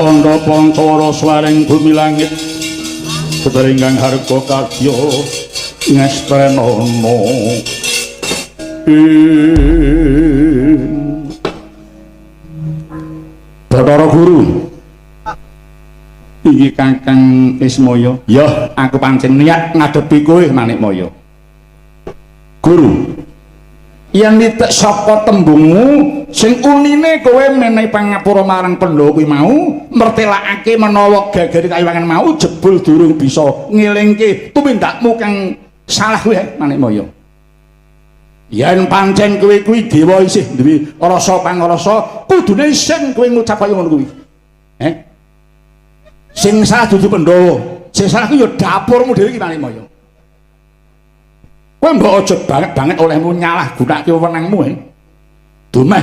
Candha Pancawara swaring bumi langit Getringgang harga kadya ngestrenana. Bathara Guru, iki Kakang Ismaya. Ya, aku pancen niat ngadepi kowe, Manikmaya. Guru, yen nitik saka tembungmu sing unine kowe menehi pangapura marang Pandhawa kuwi mau mertelakake menawa gegere kayiwangan mau jebul durung bisa ngelingke tumindakmu kang salah kuwi, Manikmaya. Yen pancen kowe kuwi dewa isih duwe rasa pangrasa, kudune isin kowe ngucap kaya ngono kuwi. Eh? Sing salah dudu Pandhawa, sing salah kuwi ya dapurmu dhewe iki, Manikmaya. Kowe mbok aja banget-banget olehmu nyalah gunake wewenangmu, eh. Dumeh.